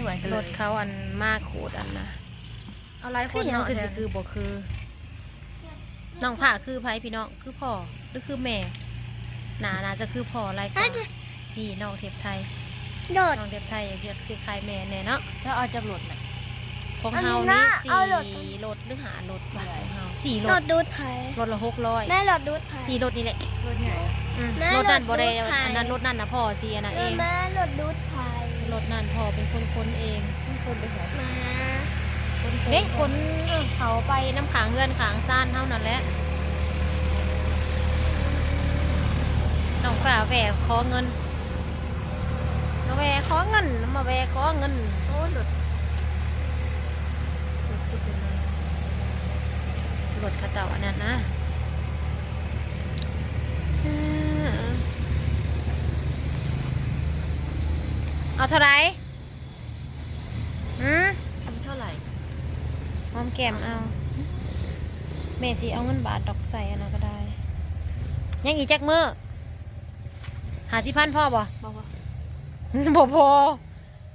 ລວຍກັນເລີຍ ລົດເຂົາອັນມາຂູດອັນນະ ເອົາຫຼາຍຄົນເນາະ ຄືຫຍັງຄືຊິຄືບໍ່ຄື. ນ້ອງພ້າຄືໃຜພີ່ນ້ອງ? ຄືພໍ່ຫຼືຄືແມ່? ໜ້າ ໜ້າຈະຄືພໍ່ຫຼາຍກວ່າ. ນີ້ນ້ອງເທບໄທ ລົດ ນ້ອງເທບໄທຈະຄ້າຍໆແມ່ແດ່ເນາະ. ແລ້ວເອົາຈັກລົດນະ? ຂອງເຮົາມີສີ່ລົດ ຫຼືຫ້າລົດວະ ຂອງເຮົາສີ່ລົດ. ລົດດູດໃຜ? ລົດລະຫົກຮ້ອຍ. ແມ່ ລົດດູດໃຜ? ສີ່ລົດນີ້ແຫຼະ. ລົດໃຫຍ່ ອືມ ແມ່ ລົດນັ້ນບໍ່ໄດ້ ລົດດູດໃຜ? ອັນນັ້ນ ລົດນັ້ນນະພໍ່ຊິອັນນັ້ນເອງ. ແມ່ ລົດດູດໃຜ? ລົດນັ້ນພໍ່ເປັນຄົນຂົນເອງ. ຄົນໄປໃສ? ມາ ເດ້ ຂົນເຂົາໄປນຳຂ້າງເຮືອນຂ້າງຊານເຮົານັ້ນແຫຼະ. ນ້ອງຟ້າແວ່ຂໍເງິນ ມາແວ່ຂໍເງິນ ມາແວ່ຂໍເງິນ. ໂອ້ ລົດ ລົດເຂົາເຈົ້າອັນນັ້ນນະ. ເອີ ເອົາເທົ່າໃດ? ຫື ເທົ່າໃດ? ຫອມແກ້ມເອົາ. ແມ່ຊິເອົາເງິນບາດດອກ ໃສ່ອັນນັ້ນກໍໄດ້. ຍັງອີກຈັກມື້? ຫ້າສິບພັນພໍບໍ່? ບໍ່ພໍ ບໍ່ພໍ.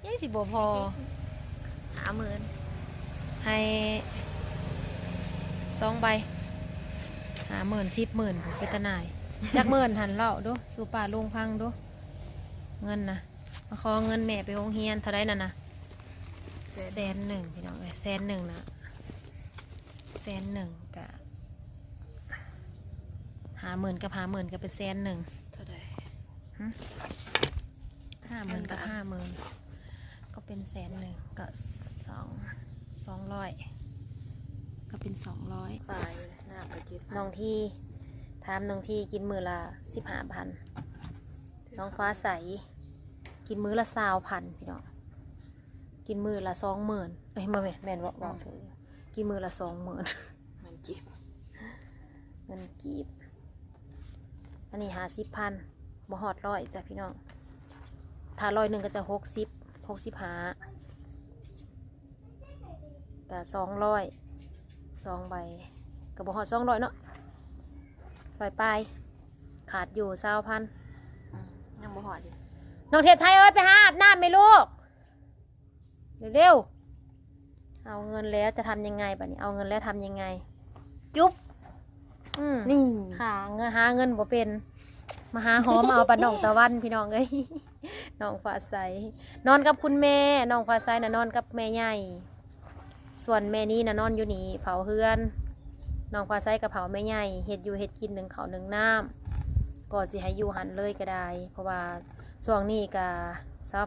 ຍັງຊິບໍ່ພໍ. ຫ້າໝື່ນ ໃຫ້ສອງໃບ. ຫ້າໝື່ນ ສິບໝື່ນ ເປັນຕາໜ່າຍ. ຈັກໝື່ນຫັ້ນ ເວົ້າດູສູ່ປ້າລຸງຟັງດູ. ເງິນນະ ມາຂໍເງິນແມ່ໄປໂຮງຮຽນເທົ່າໃດນັ້ນນະ? ແສນ ແສນໜຶ່ງພີ່ນ້ອງເອີຍ ແສນໜຶ່ງນະ ແສນໜຶ່ງກະ ຫ້າໝື່ນກັບຫ້າໝື່ນກະເປັນແສນໜຶ່ງ. ເທົ່າໃດ? ຫຶ ຫ້າໝື່ນກັບຫ້າໝື່ນ ກໍເປັນແສນໜຶ່ງ ກໍສອງ ສອງຮ້ອຍ ກໍເປັນສອງຮ້ອຍປາຍ. ນ້ອງທີ ຖາມນ້ອງທີ ກິນມື້ລະສິບຫ້າພັນ. ນ້ອງຟ້າໃສ ກິນມື້ລະຊາວພັນພີ່ນ້ອງ ກິນມື້ລະສອງໝື່ນ. ເອີຍ ບໍ່ແມ່ນ ແມ່ນບໍ່? ອືມ ເວົ້າຖືກ ກິນມື້ລະສອງໝື່ນ. ເງິນກີບ ເງິນກີບ. ອັນນີ້ຫ້າສິບພັນ ບໍ່ຮອດຮ້ອຍຈ້ະພີ່ນ້ອງ. ຖ້າຮ້ອຍໜຶ່ງກໍຈະຫົກສິບ ຫົກສິບຫ້າ ກະສອງຮ້ອຍ ສອງໃບ ກະບໍ່ຮອດສອງຮ້ອຍເນາະ ຮ້ອຍປາຍ ຂາດຢູ່ຊາວພັນ. ອືມ ຍັງບໍ່ຮອດຢູ່. ນ້ອງເທບໄທເອີຍ ໄປຫາອາບນ້ຳແມ່ລູກ ເລັວໆ. ເອົາເງິນແລ້ວຈະທຳຍັງໄງບາດນີ້? ເອົາເງິນແລ້ວທຳຍັງໄງ? ຈຸບ ອືມ ນີ້ ຫາເງິນ ຫາເງິນບໍ່ເປັນ ມາຫາຫອມເອົາປານນ້ອງຕາວັນ ພີ່ນ້ອງເອີຍ. ນ້ອງຟ້າໃສນອນກັບຄຸນແມ່ ນ້ອງຟ້າໃສນະນອນກັບແມ່ໃຫຍ່ ສ່ວນແມ່ນີ້ນະນອນຢູ່ນີ້ເຝົ້າເຮືອນ. ນ້ອງຟ້າໃສກະເຝົ້າແມ່ໃຫຍ່ ເຮັດຢູ່ເຮັດກິນ ໜຶ້ງເຂົ້າໜຶ້ງນ້ຳ ກໍຊິໃຫ້ຢູ່ຫັ້ນເລີຍກະໄດ້ ເພາະວ່າຊ່ວງນີ້ກະ